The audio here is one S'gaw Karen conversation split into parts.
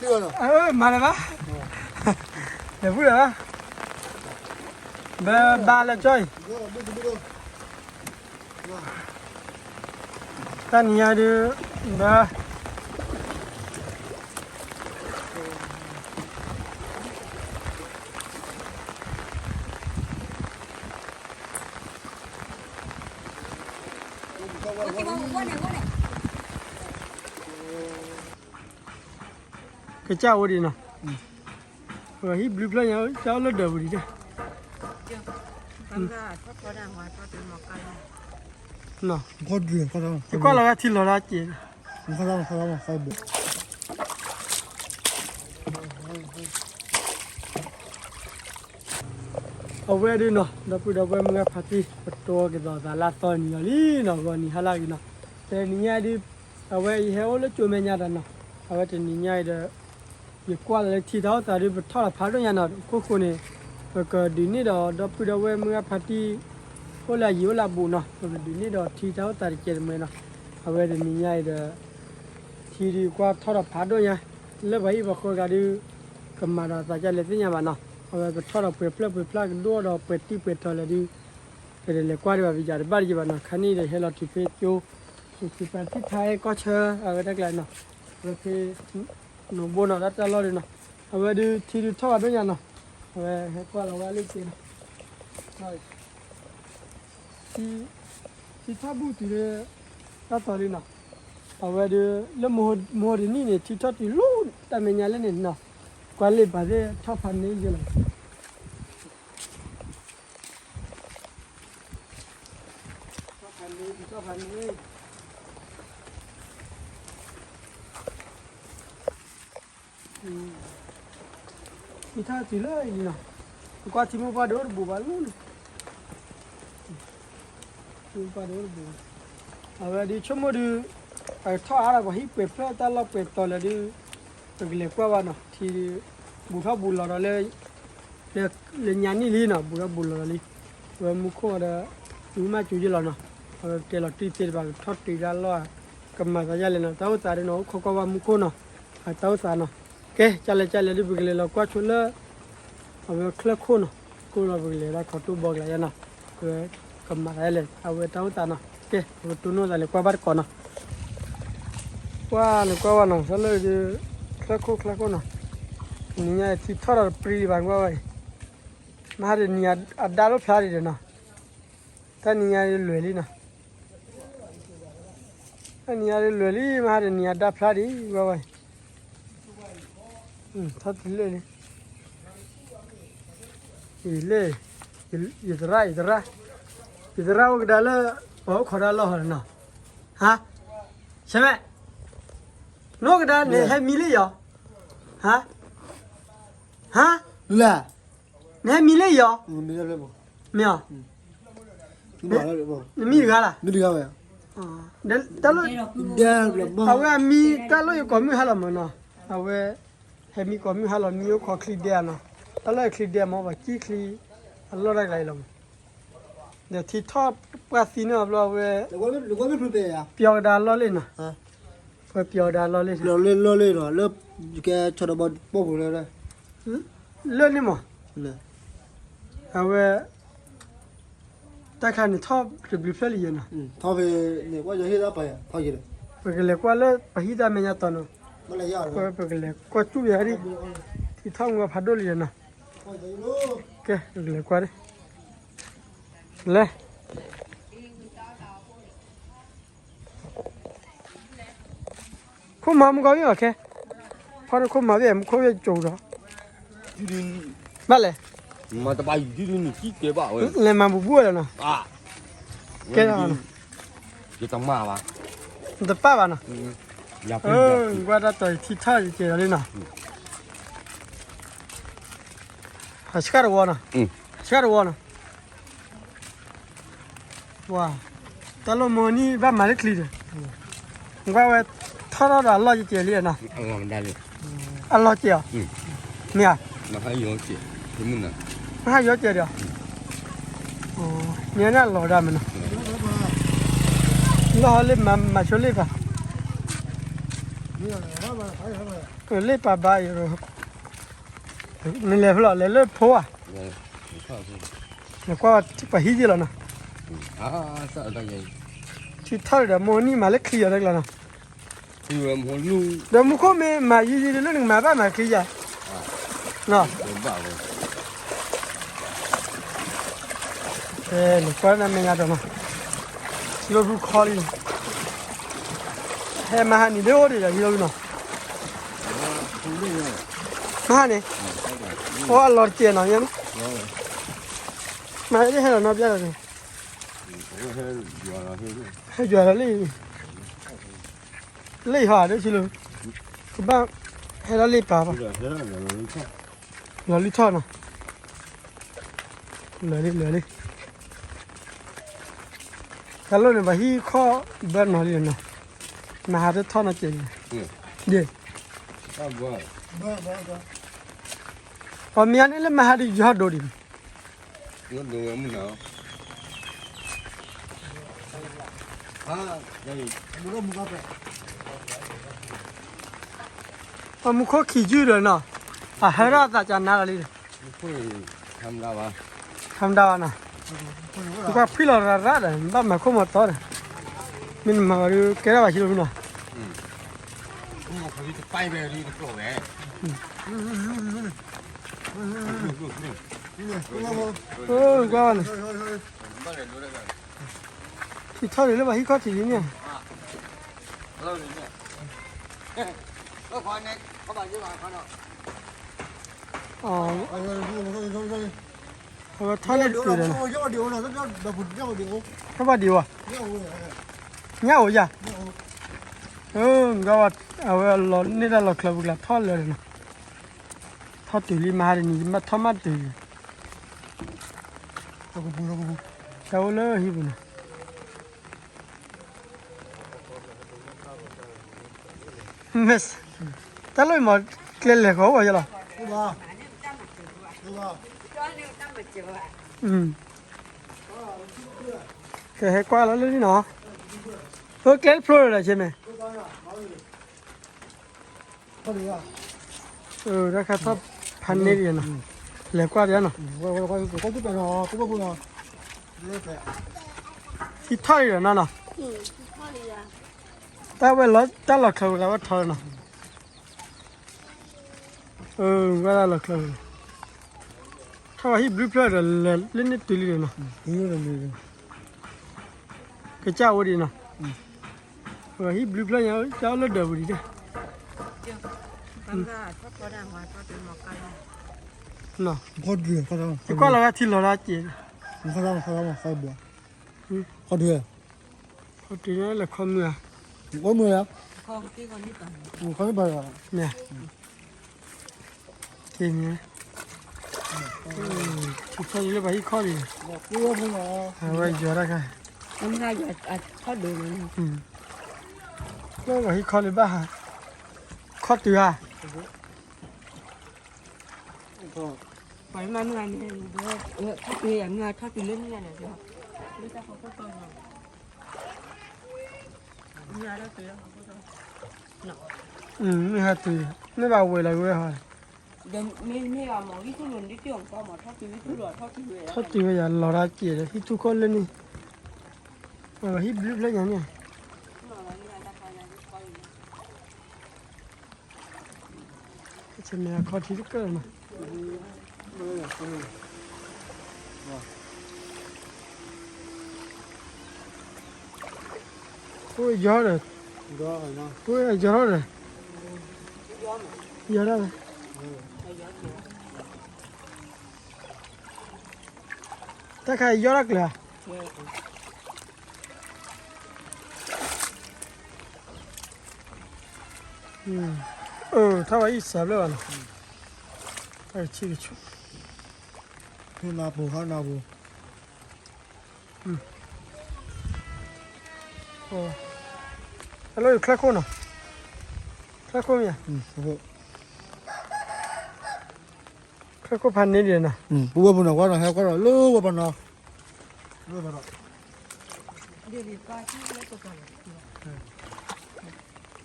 မၤလၢၤဘၣ်, လဲၤဘူၣ်လၢၤဘၣ်, ဘၣ်ဘၣ်လၢကၠီအံၤ, တၢ်နံၤညါဒုး, ဘၣ် ကစၢ်အိၣ်ဒံးနီၤ, ဟံၣ်ဘျုးဖျၢၣ်ညါ ကစၢ်အိၣ်လၢဒၢးပူၤဒံး, ယကွၢ်လီၤဝဲထံလီၤဒၣ်က့ၤ, အဝဲဒုးနီၤ ဒီပုၢ်ဒီဝဲၢ်မုၢ်ဂၢ်ဖါတံၢ် ပတိၢ်က့ၤသီးသးလၢအသီနံၤလီၤလံနီၤ ဂီၤနံၤဟါလၢအဂ့ၤနီၤ, တနံၤညါဒုး, အဝဲယဟဲအိၣ်လၢကၠိမဲာ်ညါဒီးနီၤ, အဝဲတနံၤညါအံၤဒီး, ယကွၢ်လီၤလၢထံတၢ်အိၣ်သးဒုး ပထီၣ်လီၤဖးဒိၣ်ညါနီၤ အခိၣ်ဃိန့ၣ်, ပကဒုးန့ၢ်ဒီးဒီပုၢ်ဒီဝဲၢ်မုၢ်ဂၢ်ဖါတံၢ်, အိၣ်လၢအယံၤအိၣ်လၢအဘူးနီၤ ပကဒုးန့ၢ်ဒီးထံတၢ်အိၣ်သးတကဲးတမှဲၤနီၤ, အဝဲတနံၤညါအံၤဒီး ထံဒုးကွၢ်ထီၣ်ဒီးဖးဒိၣ်ညါ, လၢပှၤဟံၣ်ပှၤဃီဂၤဒုး, ကမၤဒီးသးဒ်လဲၣ်သ့ၣ်ညါဘၣ်နီၤ, အဝဲပထီၣ်ဒီးပှဲၤဖျၢၣ်ပှဲၤဖျၢၣ်ကဒိၣ်ဒီးပှဲၤတံၢ်ပှဲၤတီၤလဲၣ်ဒုး, ပတလဲၤကွၢ်ဒံးဘၣ် ပယၤတဘၣ်တယံၤဘၣ်နီၤ ခါန့ၣ်ဒီးဟဲလီၤတုၤဖဲကၠိ, ပထံၣ်ဖဲထံထါဟဲကီၢ်ဆၢ အဝဲတၢ်ကျါနီၤ, အဝဲဖဲ, နိၣ်ဘိနီၤ တၢ်တၢ်လီၢ်ဒုးနီၤ, အဝဲဒုးထံဒုးထီၣ်ဘၣ်ဒိၣ်ညါနီၤ, အဝဲဟဲကွၢ်လီၤဝဲလၢက့ၤနီၤ ထံထီၣ်ဘူးတုၤလၢ, တၢ်သီလံနီၤ, အဝဲဒုး, လၢမဟိတနံၣ်န့ၣ် ထံထီၣ်တုၤလီၤတၢ်မဲာ်ညါလၢန့ၣ်နီၤ, ကွၢ်လ့ၢ်ပာ်သ့ၣ်ထီၣ်ဖးန့ၢ်ယဲလီၤ, ထီၣ်ဖးန့ၢ် ထီၣ်ဖးန့ၢ် ထံထီၣ်တုၤလၢအံၤနီၤ, ပကွၢ်ထံမိၢ်ပှၢ်ဒိၣ်တဘူးဘၣ်လီၤန့ၣ်, ထံမိၢ်ပှၢ်ဒိၣ်တဘူး, အဝဲဒုးဆိကမိၣ်ဒုး, အကထီၣ်အါဒီးပှၤဟံၣ်ပှဲၤဖျၢၣ်တၢ်လီၢ်ပှဲၤတီၤလၢဒုး, ပကလဲၤကွၢ်ဘၣ်နီၤ ထံဒုး, ဘူးထီၣ်ဘူးလီၤဒီးလၢ, လၢညါနံၣ်လံနီၤ ဘူးထီၣ်ဘူးလီၤဒီးလံ, အဝဲမူခိၣ်ဒီး, တုၤမးကၠိယဲလီၤနီၤ, အဝဲကဲလီၤတံၢ်သ့တဘၣ်ကထီၣ်တုၤတၢ်လီၢ်, ကမၤသးဒ်လဲၣ်နီၤ တၢ်အိၣ်သးဒုးနီၤ အိၣ်ခိးကွၢ်ဘၣ်မူခိၣ်နီၤ, အတၢ်အိၣ်သးနီၤ, ကဲ ကၢ်လဲၣ်ကၢ်လဲၣ်ဒုး ပကလဲၤလီၤကွၢ်ဆိလၢ အဝဲချၢၣ်ခိၣ်နီၤ, ကိၣ်လီၤပကလဲၤဒၣ်ခီတိၢ်ဘီကျါယဲနီၤ, အဝဲ, ကမၤတၢ်လဲၣ် အဝဲတၢ်အိၣ်သးနီၤ, ကဲ ပကတိၢ်နီၣ်သးလဲၤကွၢ်ဘၣ်တကိးနီၤ, ကွၢ်လဲၤကွၢ်ဘၣ်နီၤ ဆၢလၢ, ချၢၣ်ခိၣ်ချၢၣ်ခိၣ်နီၤ, နံၤညါအံၤထံထီၣ်ဒီးတပြံလံဘၣ်ကွၢ်ဝဲအံၤ, မဟါတနံၤအဒါလိၣ်ဖျါဒံးဒီးနီၤ, တၢ်နံၤညါလွဲၤလံနီၤ တနံၤညါဒုးလွဲၤလံ မဟါတနံၤညါဒါဖျါဒံး ဝဲဝဲ, ထီၣ်တုၤလၢလံ, လၢ, ယသရၣ် ယသရၣ်, ယသရၣ်အိၣ်ကဒါလၢ, ပှၤအိၣ်ခိးတၢ်လီၢ်ဟီနီၤ, ဟါ, ဆဲမဲ, နအိၣ်ကဒါန့ၣ်ဟဲမံလၢယီၤ, ဟါ, ဟါ, နဟဲမံလၢယီၤ, မ့ၢ်အီၤ, နမံတဂၤလၢ်, တၢ်လၢ, အဝဲအမံတၢ်လီၢ်ယကိးမုၢ်ဟါလီၤမးနီၤ, အဝဲ, ဟဲမံကိးမုၢ်ဟါလီၤ မံအိၣ်ခိးချံဒဲဧါနီၤ, တၢ်လီၢ်ချံဒဲမ့ၢ်ပှၤကံၣ်ချံ, အလီၢ်တၢ်ကျါအံၤလီၤမး, ဒီးထံထီၣ်ပှၢ်သံန့ၢ်အဘျီအဝဲ, ပျီကဒါလီၢ်လၢနီၤ, ပှၤပျီကဒါလီၢ်လၢ, လၢလၢလၢလၢ, လၢ, ကဲဆီဒီးဘီပီၢ်ပူၤလၢ, လၢန့ၣ်မး, အဝဲ တၢ်ခါန့ၣ်ထီၣ်တဘျုးဖျၢၣ်လံယဲနီၤ, ပကလဲၤကွၢ်လၢပှၤဟံၣ်တၢ်မဲာ်ညါတီၤနီၤ, ပကလဲၤကွၢ်ကၠူၣ်ယဲဒ်, ထံထီၣ်မုၢ်ဖးဒိၣ်လံယဲနီၤ, ကဲ ပကလဲၤကွၢ်ဒ်, လဲၤ ခိၣ်မၤမုၢ်ကီၢ်ဘ့ၣ်အီၤခဲ, ဖီန့ၣ်ခိၣ်မၤဘ့ၣ် မူခိၣ်ဘ့ၣ်ကၠိၤဒီး, ဘၣ်လဲၣ်, လဲၤမၤဘူးဘူးလီၤနီၤ, ကဲ, နတပၣ်ဘၣ်နီၤ, ကွၢ်တၢ်တီၤယထံထီၣ်ယကဲၤဒီးလံနီၤ, အဆှၣ်တဝီနီၤ, အဆှၣ်တဝီနီၤ ပှၤ, တၢ်လီၢ်မီၤနံၣ်ဘၣ်မၤလၢချံဒီး, ကွၢ်ဝဲ, ထီၣ်ထီၣ်ဒီးအလီၢ်ကဲၤလံနီၤ, အလီၢ်ကဲၤအီၤ, မ့ၢ်ဧါ, မဟါယီၤကဲၤဒီး, မ့ၢ်န့ၣ်အလီၢ်ဒၣ်မနီၤ, လီၢ်ဟီလၢမၤဆိလ့ၣ်ပၤ, လ့ၣ်ပာ်ဘါအံၤ, နလဲၤဖဲလဲၣ်, လဲၤလၢဖိဧါ, နကွၢ်ပှၤဟံးက့ၤလီၤနီၤ, ထံထီၣ်လံဒီး မိၢ်နံၣ်မၤလၢချံယီၤတကျါနီၤ, ဒီးမူခိၣ်မ့ၢ်မၤယံၤယံၤဒ်လၢနကမၤဘၣ်မၤချံယၤ, နကွၢ်နမဲာ်ညါဒီးနီၤ, ထံလိာ်ဖုခီလံနီၤ, ဟဲမဟါနံၤဒ်အိၣ်ဒံးယၤယံၤလီၤနီၤ, မဟါန့ၣ်, အိၣ်အလီၤတကဲးနီၤ, မဟါဒ်ဟဲလီၤနီၤပျၢ်ဒီးန့ၣ်, ဟဲယွၤလီၤလံ, လ့ၣ်ဟီဒ်ဆံလိာ်, ကဘၣ်ဟဲလီၤလ့ၣ်ပာ်ဘၣ်, လီၤလံထီၣ်နီၤ, လၢာ်လံလၢာ်လံ, တၢ်လိၣ်န့ၣ် ပှၤဟံၣ်ခီၣ်ဘၢနီၤလံနီၤ, မဟါတထီၣ်နီၤကဲးလံ, ဒ်, ပှၤမ့ၢ်န့ၣ်လၢမဟါဒ်ယဟီၣ်ဒိဒံး, ပှၤမူခိၣ်ခံဆံဒီးနီၤ, အဟဲထီၣ်အသးကနါလီၤလံ, ထမဒါဘၣ်နီၤ, နကွၢ်ဖှံလီၤရၤရၤဒီး နဘၣ်မၤခိၣ်မၤတီဒီး, မ့ၢ်နမၤဘၣ်ဒီး ကဲထီၣ်ဘၣ်ဆံလိာ်ဖုနီၤ, နကွၢ်ဘၣ်န့ၣ်, ထံထီၣ်ဒံးလၢပှၤဟံၣ်ခီၣ်ထံးလံန့ၣ်, အဝဲထီၣ်လၢတတုၤဒီး, ထီၣ်ဘၣ်ဒံးဝဲ, ညၣ်အိၣ်ယၤ, အဝဲလီၤန့ၢ်တၢ်လီၤချၢပူၤကျါထီၣ်လၢာ်ဒီးနီၤ, ထီၣ်တုၤလံမဟါတနံၤ ထီၣ်မးတုၤလံ, တၢ်အိၣ်လၢဟံၣ်ပူၤန့ၣ်, မ့ၢ်, တၢ်လိၣ်မ့ၢ်ကျဲလဲၤဃီအိၣ်ယလီၤ, ကဟဲကွၢ်လီၤလၢန့ၣ်နီၤ, အကျဲတဖျိလၢၤဒီးဆ့မဲာ် တၢ်ခါထီၣ်ဖးန့ၢ်ဒံးနီၤ, လဲၤကွၢ်ဒံးနီၤ, ဟံးထီၣ်လံဒီးနီၤနီၤ, တၢ်ဝဲလီၤတၢ်လီၤချၢဝဲလၢဝဲထီလီၤနီၤ, ဝဲဒၣ်လီၤချၢ, ထီၣ်ဝဲဟံၣ်ဘျုးဖျၢၣ်ဒီးလဲၤလၢန့ၣ်တုၤလံဒီးနီၤ, ကစၢ်အိၣ်ဒံးနီၤ, ဟံၣ်ဘျုးဖျၢၣ်ညါ ကစၢ်အိၣ်လၢဒၢးပူၤဒံးတဲ, ယကွၢ်လီၤဂၤထံလီၤတၢ်စဲး, ခီတုၤလဲၤခီမုၢ်ဧါ, မ့ၢ်, ထံထီၣ်လံလၢပှၤဟံၣ်ခီၣ်လံ, အဝဲယွၤတၢ်ခါ, လၢပှၤဟံၣ်ခီၣ်လံဘၣ်ဟး, ခီတုၤဧါ, ပှၤမၤမုၢ်ဂၤန့ၣ်, ထီၣ်တုၤယၤမုၢ်ဂၤထီၣ်တုၤလၢမုၢ်ဂၤန့ၣ်, လၢတၢ်ဖီခိၣ်တီၢ်, မုၢ်ဟါတုၤ, မုၢ်ဟါတုၤ, မ့ၢ်ဘၣ်ဝဲလီၤကဝဲဟီ, ထီၣ်တုၤဝဲယၤလီၤတၢ်စဲးဒီး ဟံၣ်ထူၣ်ခီၣ်လၢန့ၣ်, ဟံၣ်ဘျုးဖျၢၣ်ညါန့ၣ် ဆ့မဲာ်အခီၣ်ထံးတကၢၢ်နီၤ, အိၣ်ယီၤဒီး, အိၣ်ယီၤဒီး, ယီၤဒၣ်ဝဲ, တၢ်ခါအံၤယီၤတၢ်ကျၢၤဧါ အၢ ထီၣ်ဝဲအံၤစှၤဖျၢၣ်ဘၣ်နီၤ, တၢ်ကဆံၣ်ကဆူၣ်, နၢ်ပူၤ ဟါနၢ်ပူၤ, အလိၣ်ချၢခိၣ်နီၤ, ချၢခိၣ်မ့ၢ်ဧါ, ချၢခိၣ်ဖးန့ၢ်ဒံးနီၤ, ပဝဲပူၤနီၤ ကွၢ်နီၤ ဟဲကွၢ်ဒီးလၢဝဲပနီၤ, လၢပနီၤ ဒ်လံပၢ်ထံလၢကကၤလီ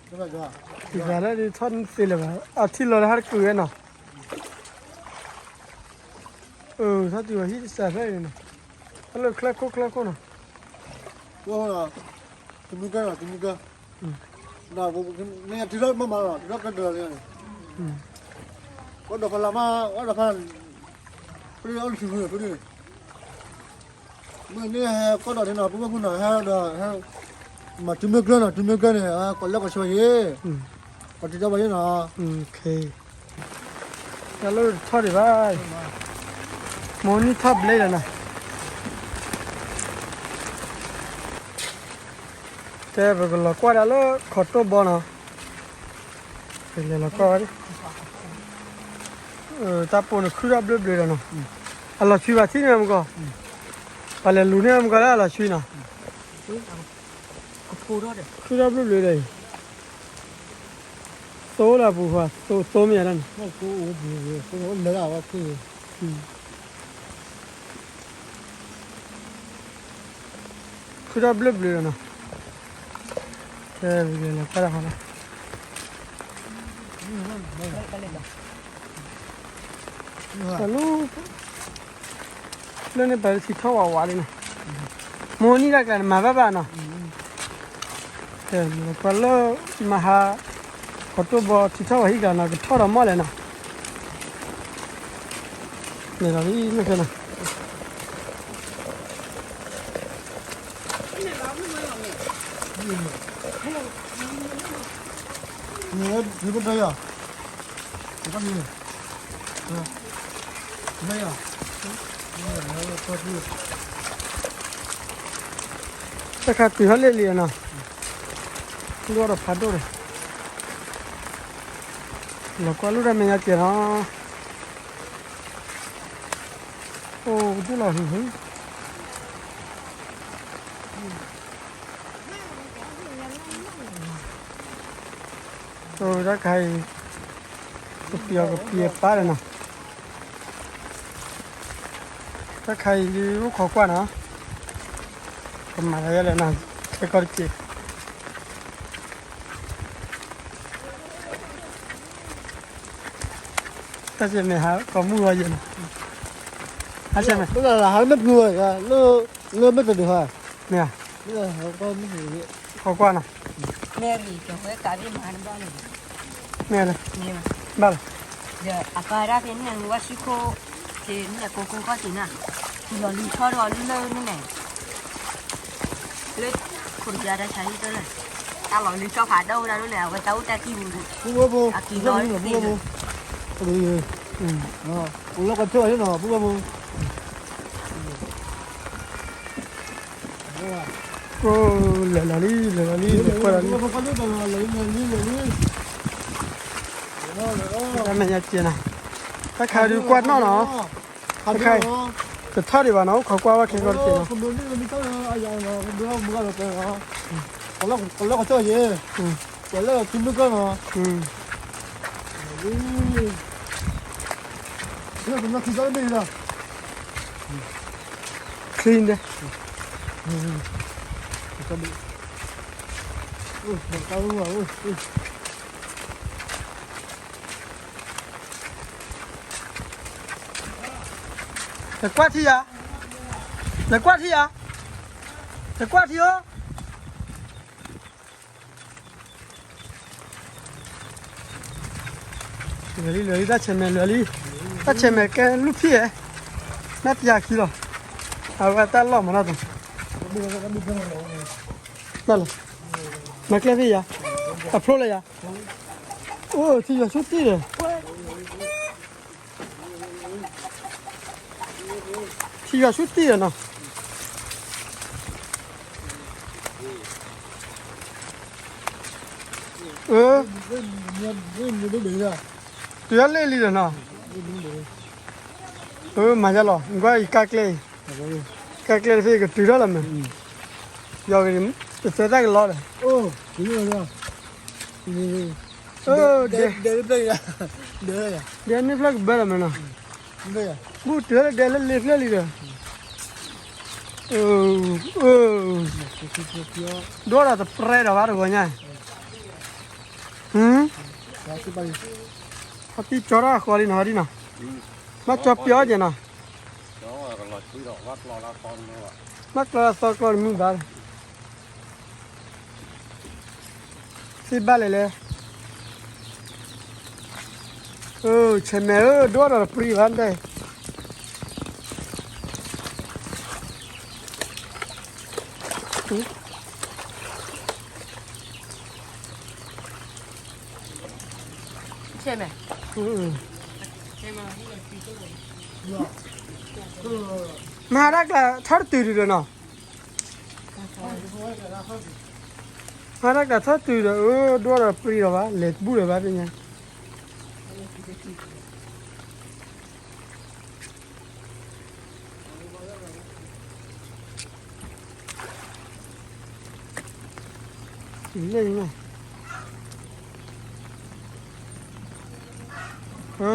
ၤ, တံၤသးလၢဒ်ထီၣ်သ့လၢၤဘၣ်, အထံလီၤလၢဟါတကုာ်ဝဲနီၤ, အထီၣ်တုၤဝဲဟံၣ်တစးဖျၢၣ်အံၤနီၤ, ဟဲလၢချၢခိၣ်ချၢခိၣ်နီၤ, တမုၢ်ကၢနီၤ တမုၢ်ကၢ, မ့ၢ်ထံထီၣ်မးမးလီၤ ထံထီၣ်ကတၢၢ်လံန့ၣ်, ကီၢ်ဒီးဖးလးမး ကီၢ်ဒီးဖး, ပအီၣ်လၢထံမုၢ်ဖုန့ၣ် မ့ၢ်န့ၣ်ဟဲကီၢ်ဒီးန့ၣ်နီၤ ပုၢ်ဝဲၢ်ဖိနီၤ ဟဲဒီး မၤတုၤမ့ၢ်ကျၢၤနီၤ တုၤမ့ၢ်ကျၢၤန့ၣ် ကိးလၢကဆှီယ့ၣ်, ပှၤတံၤတၢ်ဘၣ်ယ့ၣ်နီၤ, တၢ်လၢတထီၣ်ဒံးဘၣ်, မ့ၢ်နံၣ်ထီၣ်ဘျဲလီၤနီၤ, တဲပကလီၤကွၢ်ဒၣ်လၢခီၣ်တိၢ်ဘီနီၤ, ပလဲၤလီၤကွၢ်ဝဲ, တၢ်ပိာ်န့ၣ်ခုၣ်ထီၣ်ဘျၢဘျၢဒီးနီၤ, အလီၤဆွံဘၣ်ထံၣ်န့ၣ်မ့ၢ်ကီး, ပှၤလဲၤလူၤန့ၢ်မ့ၢ်ကီးလၢအလီၤဆွံနီၤ, ခုၣ်ထီၣ်ဘျၢဘျၢဒီးအံၤ, သိလၢအပူၤဃီ သိသိမ့ၢ်ယၤဒၣ်န့ၣ် ခုၣ်ထီၣ်ဘျၢဘျၢဒီးနီၤ, ကဲ ပကလဲၤကွၢ်တၢ်ဃီလီၤ, တၢ်လၢ လၢန့ၣ်ပှၤထံထီၣ်ဝးဝးလံနီၤ, မ့ၢ်နံၣ်တၢ်ကျါန့ၣ် မၤဘၣ်ဘၣ်နီၤ, ကဲ ကွၢ်လၢမဟါ ခီၣ်တိၢ်ဘီထံထီၣ်ဝဲဟံၣ်ကျါနီၤ ကထီၣ်ဒီးမီၢ်လဲၣ်နီၤ, န့ၣ်လီၤလံ မ့ၢ်ခဲနီၤ တၢ်ခါတုၤဟီၣ်လ့ၣ်လံနီၤ, လူၢ်ဒီးဖးဒိၣ်န့ၣ်, လီၤကွၢ်လူၢ်တၢ်မဲာ်ညါကဲးနီၤ, အိၣ်ဒိၣ်လီၤဟူးဟူး တၢ်ခါအံၤ ကပျီၤကပျဲၤပၢ်ဒီးနီၤ, တၢ်ခါအံၤဒုးအိၣ်ခိးကွၢ်နီၤ, ကမၤလၢယလဲၣ်နီၤ, ခဲကီၢ်တက့ၢ် တၢ်ဆဲးမဲာ်ဟးကိးမုၢ်ဂီၤယဲၢ်နီၤ, တၢ်ဆဲးမဲာ် ဟးလၢမ့ၢ်ဖုဝဲ, လၢမ့ၢ်တဒုးဟး, မ့ၢ်ဧါ, ခိးကွၢ်နီၤ, မ့ၢ်လၢ ဘၣ်လီၤ, ဒီးအပၢ်ဒၣ်ဖဲန့ၣ် ဝဲဆံခိၣ် က့ၤန့ၣ် ကိးကိးကီၢ်က့ၤနၤ, လီၤလံထီၣ်ဒီးလၢန့ၣ်န့ၣ်, လၢ ခိၣ်တယါတၢ်ဆါဟံၣ်တၢ်လဲၣ်, တၢ်လီၤလံထီၣ်ဖးဒိၣ်ဝဲဒၣ်ဒ်လဲၣ် အဝဲတၢ်အိၣ်တၢ်ကံၢ်ပူၤ, အက့ၤလီၤသ့ၣ်, လၢကီၢ်ဆၢဝဲန့ၣ်နီၤ ပုၢ်ဝဲၢ်ဖိ, လဲၤလီၤလံ လဲၤလီၤလံ လဲၤကွၢ်လီၤလံ, တၢ်မဲာ်ညါကဲးနီၤ, တၢ်ခါဒုးကွၢ်နီၣ်နီၤ, တၢ်ခါအံၤ တထီၣ်ဒံးဘၣ်နီၤ အိၣ်ခိးကွၢ်ဝဲခဲကီၢ်တက့ၢ်နီၤ, လၢကီၢ်ဆၢဝဲန့ၣ်, လၢကီၢ်ဆၢဝဲန့ၣ်, ချံန့ၣ်, တကွၢ်ထံဧါ, တကွၢ်ထံဧါ, တကွၢ်ထံဧါ. လဲၤလံ လဲၤလံ တၢ်ဆဲးမဲာ်လဲၤလံ, တၢ်ဆဲးမဲာ်ကဲလူၢ်ဖံးဧဲ, နၢ်ပၠးခံလီၤ, အဝဲတၢ်လီၢ်မၤတၢ်တ, ဘၣ်လီၤ, မၤကျဲဖဲယၤ, အဖျိလၢယၤ, အိၣ် ထံယွၤဆူတံၢ်ဒီး ထံယွၤဆူတံၢ်ဒီးနီၤ, အၢ, တုၤလၢလ့ၣ်လံဒီးနီၤ, အၢ မၤယါလီၤ ကွၢ်အံၤကါကျဲအံၤ, ကါကျဲတဖဲကတုၤထီၣ်လီၤမး, ယီၤက့ၤ တသဲတၢ်ကလီဒီး, အၢ, ဒဲန့ၣ်ဖျၢၣ်ကဘၢလီၤမးနီၤ, ဘူၣ်တုၤလၢဒဲလၢလ့ၣ်ဖျၢၣ်လံဒီး, အၢ, အၢ, ဒိၣ်ဒီးတပြဲဒီးဘၣ်တဂီၤညါ, ဟါ, ဟီတံၢ်ကၠီတၢ်ဃီလံနီၤ ဟီဒံနီၤ, ဘၣ်ကၠီပျီကဲနီၤ, ဘၣ်ကျီလၢသီကျီတမုၢ်ဘၣ်, သ့ၣ်ဘၣ်လဲၣ်လဲၣ်, ဆဲးမဲာ်ဧၢ ဒိၣ်ဒီးတပြံဘၣ်ဒဲး ဆဲးမဲာ်, မၤတၢ်ကျါထီၣ်တတုၤဒံးဒီးနီၤ, မၤတၢ်ကျါထီၣ်တတုၤဒီး အၢ ဒိၣ်ဒီးပြံဒီးဘၣ် လဲၤတဘူၣ်လၢၤဘၣ်သ့ၣ်ညါ လၢညါ, လဲၤဘူၣ်လၢၤဘၣ်, လဲၤဘျီဒိၣ်ဒီးလံ, ထီၣ်ဒီးပြံဒံးဘၣ်,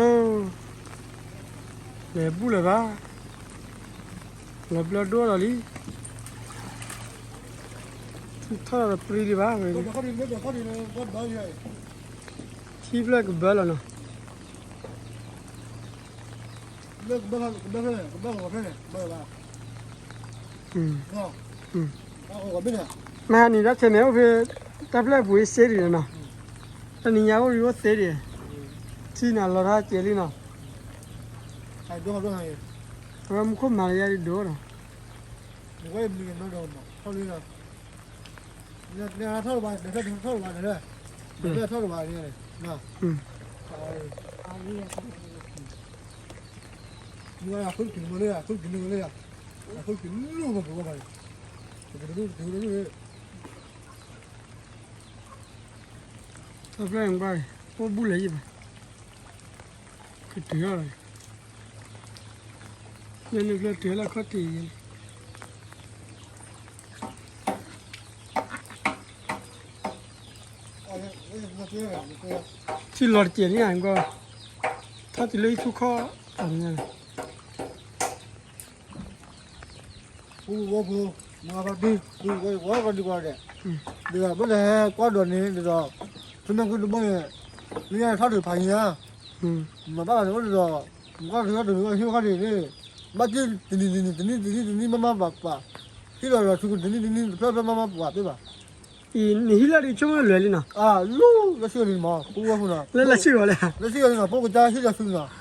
ထံဖျၢၣ်ကဘၢလီၤနီၤ. မ့ၢ်နံၤတၢ်ဆဲးမဲာ်အိၣ်ဖဲ တၢ်ဖျၢၣ်ပူၤအံၤစ့ဒံးနီၤ, တနံၤညါအိၣ်ဒံးအိၣ်သ့ဒံး, ထံန့ၣ်လီၤထီၣ်ကဲးလံနီၤ, အဝဲမူခိၣ်မၤလၢယၤဒ်ဒိၣ်ဒီး ထီၣ်လံနီၤ, ထီၣ်လံနီၤ, ထီၣ်လံဘၣ်, ထီၣ်လံဘၣ်, ထီၣ်လံဘၣ်, မ့ၢ်အခုကံၤလၢ အခုကံၤလၢ အခုကံၤလၢ အခုကံၤလၢမၤပှၤဘၣ်န့ၣ်, တၢ်ဖျၢၣ်ဘၣ်, အိၣ်ဘူၣ်လၢယံၤဘၣ်, ကတုၤထီၣ်လီၤ, လၢနဖျၢၣ်တုၤလၢခီၣ်ထံးယံၤလံ ထံလီၤတစဲးန့ၣ် ထီၣ်တုၤလၢဟံၣ်ထူၣ်ခီၣ် အမ့ၢ် ပူဝဲဖိ မၤဖါတံၢ် ပူဝဲဝဲကီဒံးကီဒဲး, ဒ်သိးဘၣ်ဒီးဟဲကွၢ်ဒီးန့ၣ် ဒ်သိး ဖဲမ့ၢ်ကဒုးဘၣ်န့ၣ် လၢညါထီၣ်ဒုးဖးညါ, မၤဘၣ်လီၤန့ၣ်အိၣ်ဒ်သိး မၤကီၢ်ဒုးထီၣ်ဒုးဟံၣ်ခီၣ်ဒံးန့ၣ် ဘၣ်တံၢ်တနံၤတနံၤ တနံၣ်တနံၣ်တနံၣ် မ့ၢ်မၤပှၤပှၤ ဟံၣ်လီၤဒီးဆူကတနံၣ်တနံၣ် တဖျၢၣ်ဖျၢၣ်မၤမၤပှၤသ့ဘၣ်, အံၤနဟံၣ်လီၤဒံးဆိကမိၣ်လွဲၤလံနီၤ, လၢဆံၣ်ဂီၤလံမး ပူဝဲဖိနီၤ, လၢလၢဆံၣ်ဂီၤလံ, လၢဆံၣ်ဂီၤလံနီၤ ပအိၣ်ကစၢ်ဟံၣ်လီၤဆူနီၤ, ပ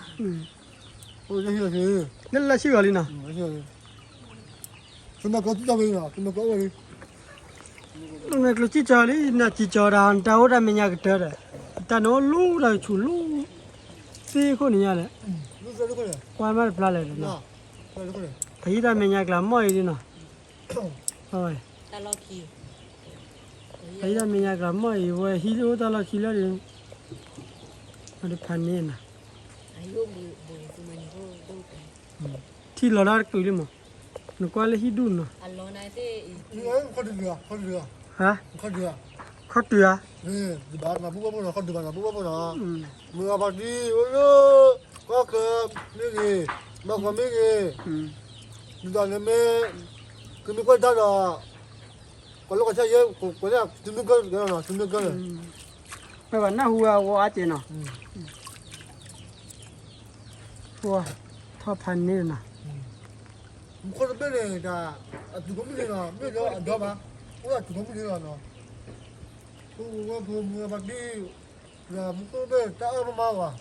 အိၣ်ကစၢ်ဟံၣ်လီၤဆူ, လၢလၢဆံၣ်ဂီၤလံနီၤ, သုမၤကျိၣ်စံၣ်ကၠီဝဲလံနီၤ သုမၤကျိၣ်အိၣ်ဝဲလံ, မ့ၢ်ကျိၣ်စံၣ်ကၠီလံ နစံၣ်ကၠီဒီး နတၢ်အိၣ်တၢ်မဲာ်ညါကတၢၢ်ဒီး, တၢ်နအိၣ်လူၤတၢ်ဆူၣ်လူၤ, သ့ခိၣ်န့ၣ်ညါလဲၣ်, ကွၢ်မးတပျၢ်လဲၣ်, ပဟံၣ်တၢ်မဲာ်ညါကျါမီၢ်အံၤလံနီၤ, ပဟံၣ်တၢ်မဲာ်ညါကျါမီၢ်အံၤဝဲ ဟံၣ်တအိၣ်တၢ်လီၢ်ခံလၢဒ်, အတဖးန့ၣ်နီၤ, ထံလီၤတၢ်တကုာ်လံမး, နကွၢ်လၢဟံၣ်ဒူၣ်နီၤ, ဟါ, ခီတုၤဧါ, ခီတုၤဘၣ်နီၤ ပူဝဲဖိနီၤ ခီတုၤဘၣ်နီၤ ပူဝဲဖိနီၤ, မုၢ်ဂၤဖါတံၢ် အိၣ်လၢ ကီၢ်ချၢမ့ၢ်ဂ့ၤ, ဘီကီးမ့ၢ်ဂ့ၤ, ဒ်သိးန့ၣ်မ့ၢ် ကမ့ၢ်ကွၢ်တၢ်ဒီး ကီးလၢကီးဆၢယဲ ကီးလၢသုမ့ၢ်ကၢၢ်တကဲလီၤနီၤ သုမ့ၢ်ကၢၢ်န့ၣ်, မ့ၢ်ဘၣ်နၢ်ဟူဝဲအဂီၢ်အါကဲနီၤ, ထီၣ်ဖးန့ၢ်နီၤ, မူခိၣ်တဘ့ၣ်န့ၣ် တၢ်အတုၤကိးမုၢ်နံၤနီၤ မ့ၢ်လၢအဒီဘၣ်, အိၣ်ဒီးတုၤကိးမုၢ်နံၤလီၤနီၤ, ပူဝဲဖိမုၢ်ဂၤဖါတံၢ် မူခိၣ်တဘ့ၣ်တၢ်အၢမးမးဘၣ်,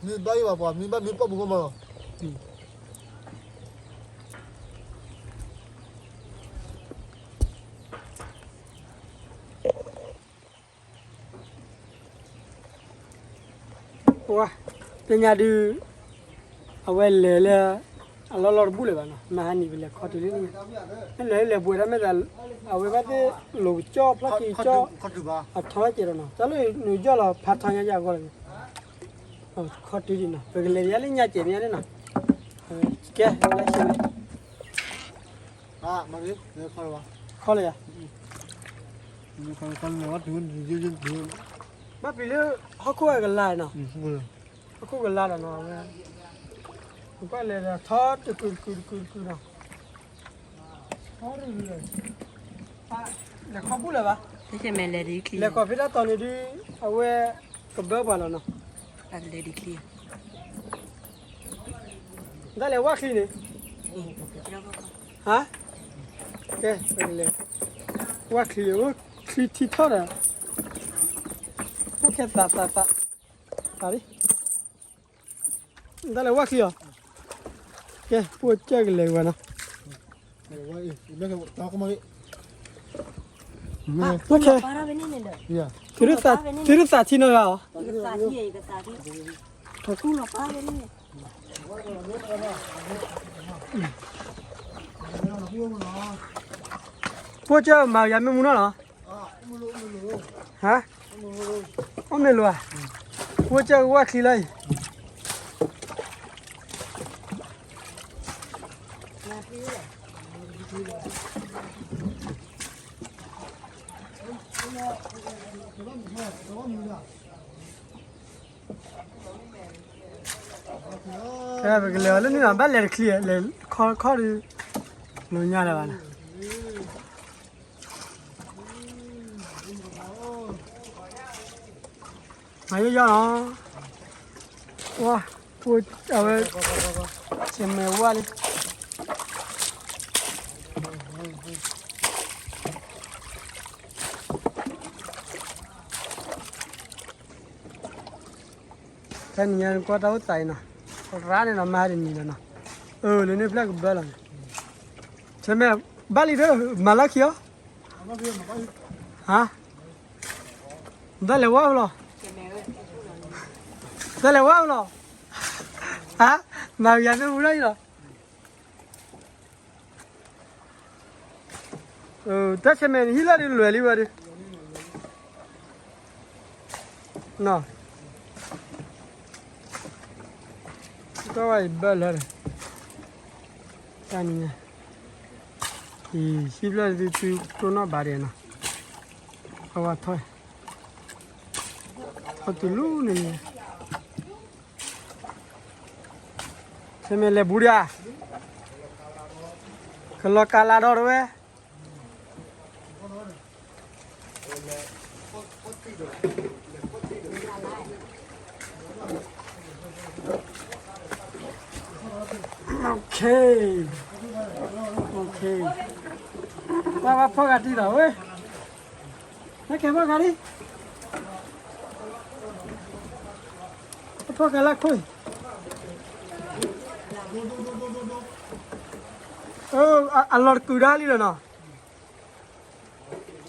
မ့ၢ်ဘၣ်ယံၤဘၣ်ပှၤ မ့ၢ်ဘၣ်မ့ၢ်ပီၣ်ပူၤမးမးလီၤ. ပှၤ သ့ၣ်ညါဒုး အဝဲလဲၤလၢ အလီၢ်လီၢ်တဘူၣ်လၢၤဘၣ်နီၤ, မဟါနံၤပလဲၤခီတုၤလံ, မ့ၢ်လဲၤလၢလဲၤပှဲၤတၢ်မ့ၢ်သး အဝဲဘၣ်သ့ၣ်လိာ်ကစၢ်ဖျီၣ်ခံကစၢ် အထီကဲးဒီးနီၤ, တၢ်လၢနကစၢ်လီၤဖးထီညါယၤအဂီၢ်လီၤ, ခီတုၤဒံးနီၤ, ပကလဲၤဒ်အံၤလၢညါကဲးမ့ၢ်န့ၣ်နီၤ, ကဲ လၢဆံးန့ၣ် ခီလၢယၤ, ဘၣ်ပျံၤလၢ ဟီၣ်ခိၣ်အကလါနီၤ, ဟီၣ်ခိၣ်ကလါဒီးနီၤ, ပကွၢ်လဲၤဒီးထီတကုာ်တကုာ်တကုာ်တကုာ်နီၤ, လဲၤခီဘူၣ်လၢၤဘၣ် လဲၤကိးဖဲတၢ်တီၤန့ၣ်ဒုး အဝဲကဘၢပှၤလီၤနီၤ. လဲၤဒ်ချံ တၢ်လဲၤဝၣ်ချံန့ၣ် ဟါ, ကဲ ပကလဲၤဝၣ်ချံ, အိၣ်ချံထံထီၣ်ဒီး အိၣ်ခဲသးသးသး, တၢ်လဲၤဝၣ်ချံအီၤ, ကဲ ပှိၢ်ကၢၢ်ကလဲၤဝဲနီၤ. သုတသးထံနီၤဂၤအီၤ, ပှိၢ်ကၢၢ်မၤယၤမ့ၢ်မူနီၤလီၤ. ဟါ, အိၣ်မ့ၢ်လိာ်ဧါ, ပှိၢ်ကၢၢ်ကဝၣ်ချံလီၤအံၤ. ပကလဲၤအီၤလၢန့ၣ်လီၤ, ဘၣ်လဲၤတချံ, လဲၤခီခီဒီး လိာ်ညါလၢၤဘၣ်နီၤ. မၤယီၢ်ယီၢ်လီၤ, ဝါ, ပှိၢ်အဝဲ, ဆဲးမဲာ်ဝါလံ. တနံၤညါကွၢ်တၢ်အိၣ်သးအံၤနီၤ, ရၣ်န့ၣ်နီၤ မၤဟါတနံၤလီၤနီၤ, အၢလၢန့ၣ်ဖျၢၣ်ကဘၢလီၤန့ၣ်, ဆဲးမဲာ်, ဘၣ်လံဒီး မၤလီၢ်ခံအီၤ, ဟါ, တၢ်လဲၤဝါလီၤ, တၢ်လဲၤဝါလီၤ, ဟါ, မၤယၤမ့ၢ်ဝံၤလီၤအံၤလီၤ. တၢ်ဆဲးမဲာ်န့ၣ်ဟံးလီၤဒုးလွဲၢ်လံဝဲဒုး, နီၤ, တၢ်ဝဲအံၤဘၢလၢာ်, တၢ်နံၤညါ, ဟံးဖျၢၣ်ဒုးသုတိၢ်နီၣ်ဘၣ်ဒဲးနီၤ, အဝဲထီၣ်, အတုၤလူန့ၣ် ဆဲးမဲာ်လဲၤဘူးဒံးဧါ, ကလီၤကးလးဒီးတဝဲ, ပှၤဘၣ်ဖီၣ်ဂၤတံၢ်ဒီးဝဲ, နကဲၤဖီၣ်ဂၤလံ, ဖီၣ်ဂၤလၢခိၣ်အံၤ, အလီၤတကုာ်ဒၣ်လံလီၤနီၤ,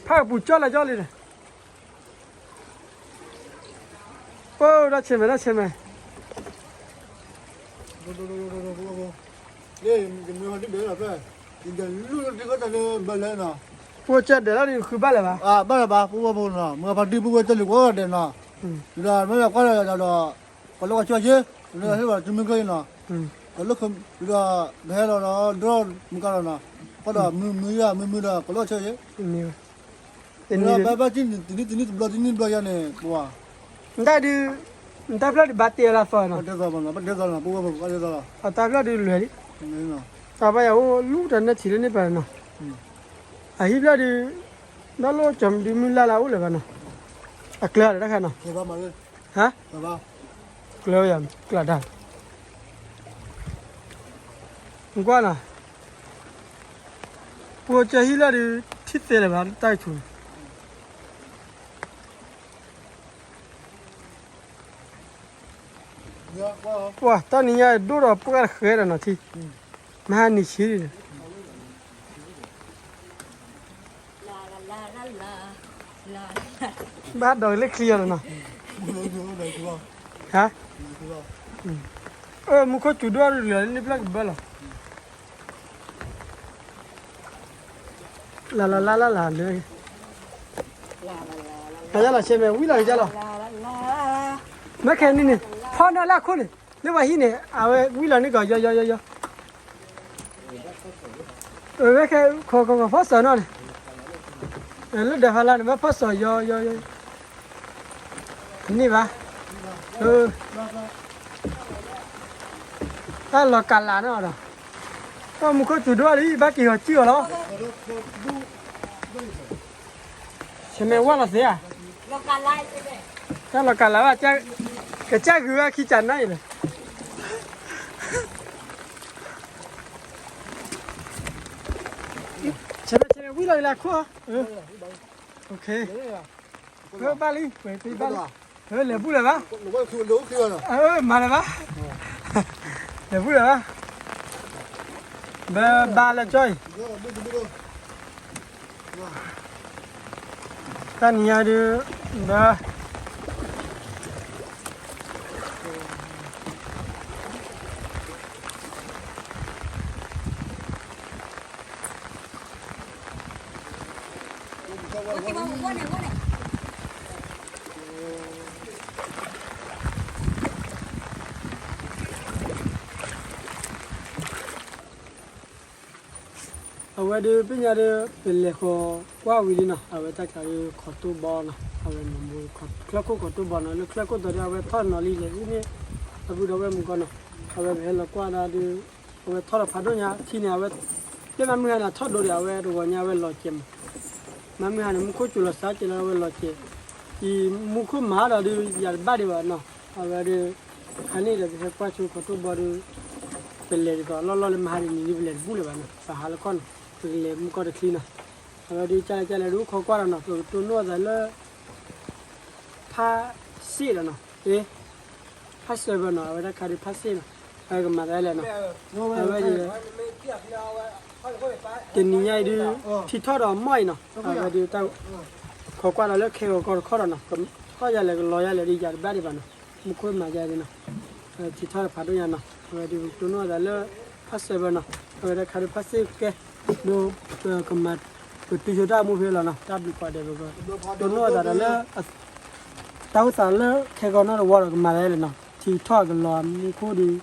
ဖးကပူၤကၠီၣ်လၢကၠီလံန့ၣ်, အိၣ်ဒီးဆဲးမဲာ်ဒီးဆဲးမဲာ် ပှၤကၢဒဲးလီၤန့ၣ် ဃုဘၣ်လၢၤဘၣ်, ဘၣ်လၢၤဘၣ် ပှၤဝဲဖါတံၢ်ပှၤဝဲတလံၤကွၢ်ဒဲးနီၤ, ဒီးမ့ၢ်လၢကွၢ်ဒီး ကလီၤကဆၢယ့, လၢဟ့ၣ်ဘၣ်တမုၢ်ကျၢၢ်ယ့နီၤ, ဒီးလၢဒီးကဟဲလီၤဒီး ဒီမုၢ်ကါလီၤနီၤ, ကွၢ်ဒီးမုၢ်မုၢ်ယၤမုၢ်မုၢ်ဒီး ကလီၤကဆၢယ့, ဒီးဘၣ်ဘၣ်တနံၤတနံၤတဘျီတနံၤဘျီယၤန့ၣ် ပှၤ နတၢ်ဒုး, နတၢ်ဖျၢၣ်ဒုးဘၣ်တ့အီၤလၢအသီနီၤ, ဘၣ်တ့သီနီၤ, ပဝဲပကဘၣ်တ့သီလီၤ, အတၢ်ဖျၢၣ်ဒုးလွဲၢ်လံ, တၢ်ဘၣ်ယၤအိၣ်လူတၢ်နၢ်ထံးလၢန့ၣ်ပၢၢ်နီၤ, အဟံၣ်ဖျၢၣ်ဒုး, ဘၣ်လိၣ်ကၠီမဒုမုၢ်လၢ်လၢအအိၣ်လၢၤဘၣ်နီၤ, အကျၢၤတၢ်တခါနီၤ, ဟါ, ကျၢၤယၤကျၢၤတၢ်, နကွၢ်နီၤ, ပှၤကၢဟံၣ်ဖျၢၣ်ဒုး, ထံၣ်သဲလၢၤဘၣ်တၢ်ဆူၣ်န့ၣ် ပှၤတၢ်နံၤညါဒိၣ်ဒီးပှၢ်တဃဲဒီးနီၤထံ, မဟါနံၤဆံးဒံး, ဘၣ်ဒီးလၢချံအီၤလီၤနီၤ, ဟါ, အၢ မူခိၣ်စူၤဒိၣ်ဒုးလၢာ်လၢန့ၣ်ဖျၢၣ်ကဘၢလီၤ. လၢလၢလၢလၢလၢလၢ, လၢယလီၤဆဲးမဲာ်ဝံၤလီၤယလီၤ, မ့ၢ်ခဲန့ၣ်န့ၣ်, ဖီနၢ်လၢအခိၣ်န့ၣ်, လၢပှၤဟံၣ်န့ၣ် အဝဲဝံၤလီၤန့ၣ်ကီး ယီယီယီယီ, မ့ၢ်ခဲ ခိးခိးခိးဖီၣ်စၢၤနီၤန့ၣ်, လၢဒၢးဖးလါန့ၣ် မ့ၢ်ဖီၣ်စၢၤယီယီယီ, န့ၢ်ဘၣ်, တၢ်လီၤကးလးနီၤဒီး, တၢ်မူခိၣ်စူၤဒိၣ်လံ ဘၣ်က့ၤဟီၤစုၣ်အီၤလီၤ. ဆဲးမဲာ်ဝါလီၤသ့ဧါ, တၢ်လီၤကးလးဘၣ်, ကစၢ်ဂုာ်ဝဲခံကနၣ်အံၤလီၤ, ဆဲးမဲာ်ဆဲးမဲာ်ဝံၤလီၤအံၤလၢခိၣ်, ဘၣ်လံ, ဘၣ်လံ, လဲၤဘူၣ်လၢၤဘၣ်, မၤလၢၤဘၣ်, လဲၤဘူၣ်လၢၤဘၣ်, ဘၣ်ဘၣ်လၢကၠီအံၤ တၢ်နံၤညါဒုး, ဒီး အဝဲဒုး ပညါဒုး ပလဲၤဃီၤကွၢ်ဝံၤလံနီၤ, အဝဲတၢ်ကးဒုး ခီၣ်တိၣ်ဘီနီၤ, အဝဲမ့ၢ်ချၢၣ်ခိၣ်ခီၣ်တိၣ်ဘီနီၤ, လၢချၢၣ်ခိၣ်သီဒုး အဝဲထီၣ်နီၤလံလဲၣ်န့ၣ်, အပုၢ်ဒီးဝဲၢ်မုၢ်ကီၢ်နီၤ, အဝဲပဟဲလီၤကွၢ်ဒၣ်ဒုး, အဝဲထီၣ်ဒီးဖးဒိၣ်ညါ ထံန့ၣ် အဝဲ လၢမၤမုၢ်ဟါန့ၣ် အထီၣ်ဒိဒံး အဝဲတဂီၤညါအဝဲလီၤစဲးမး, မၤမုၢ်ဟါန့ၣ် မူခိၣ်စူၤလီၤစးကဲးလၢအဝဲလီၤစဲး, အံၤမူခိၣ်မၤဒီးဒုး ယၤတဘၣ်ဒံးဘၣ်နီၤ, အဝဲဒုး ခါန့ၣ်ဒီး ပဟဲကွၢ်ဆိခီၣ်တိၣ်ဘီဒုး, ပလဲၤဒ်သိးလီၢ်လီၢ်လၢမဟါဒ်န့ၣ်ဒုး ပလဲၤတဘူၣ်လၢၤဘၣ်နီၤ, ပဟးလၢခီၣ်နီၤ, ပကလဲၤမူကီၢ်တချံနီၤ, အဝဲဒုး ကၢ်လဲၣ်ကၢ်လဲၣ်ဒုး အိၣ်ခိးကွၢ်ဒီးနီၤ, ပကတိၢ်နီၣ်အသးလၢ ဖးစ့ၣ်ဒီးနီၤ, ဖးစၢၤဘၢနီၤ, အဝဲတၢ်ခါဒုးဖးစ့ၣ်နီၤ, အဝဲကမၤသးလဲၣ်နီၤ, အဝဲ တနံၤညါအံၤဒုး ထံထီၣ်ဒီးမီၢ်အံၤနီၤ, အဝဲဒုး တၢ်ခိးကွၢ်ဒီးလၢခဲဂီၤကီၢ်တခီဒီးနီၤ, ကထီၣ်ယၤလဲၣ်ကလီၤယၤလဲၣ်ဒုး ယၤတဘၣ်ဒံးဘၣ်နီၤ, မူခိၣ်မၤယၤဒုးနီၤ, ထံထီၣ်ဒီးဖးဒိၣ်ညါနီၤ, အဝဲဒုး ပကတိၢ်နီၣ်အသးလၢ ဖးစၢၤဘၢနီၤ, အဝဲတၢ်ခါဒုးဖးစ့ၣ်ကဲ, ဒုး ပကမၤ ပတုၤဆိတၢ်အမူဖဲလီၤနီၤ, တၢ်ဘျုးကိးဂၤဒဲး ပကတိၢ်နီၣ်အသးဒီးလၢ တၢ်အိၣ်သးလၢခဲဂီၤနီတဝီဒီး ကမၤသးလဲၣ်နီၤ, ထံထီၣ်အကလီၤမူခိၣ်ဒုး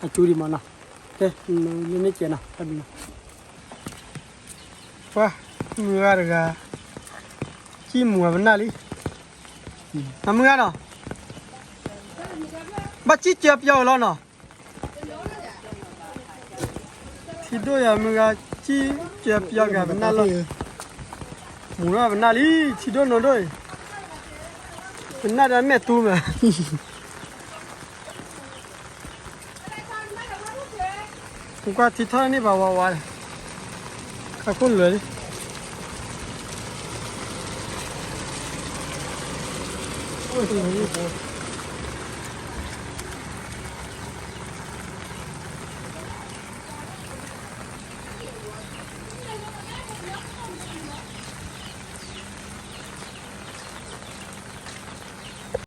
အကၠိဒံးမးနီၤ, ကဲ လၢန့ၣ်ကဲနီၤ, တၢ်ဘျုးနီၤ, ပှၤ မုၢ်ဂၤတဂၤ ကံၣ်မူၤဝဲပနၢ်လံ, မုၢ်ဂၤနီၤ, ဘၣ်ကံၣ်ကၢပယီၤလီၤနီၤ ထံဒိၣ်ယၤမုၢ်ဂၤ ကံၣ်ကၢပယီၤဂၤပနၢ်လီၤ, မူၤထီၣ်ပနၢ်လံ ထံဒိၣ်နီၢ်ဒိၣ်အံၤ, ပနၢ်ဒီးမဲာ်တူမး, ကွၢ်ထံထီၣ်န့ၢ်ဘၣ်ဝးဝး, ခါခိၣ်လၢာ်လံ,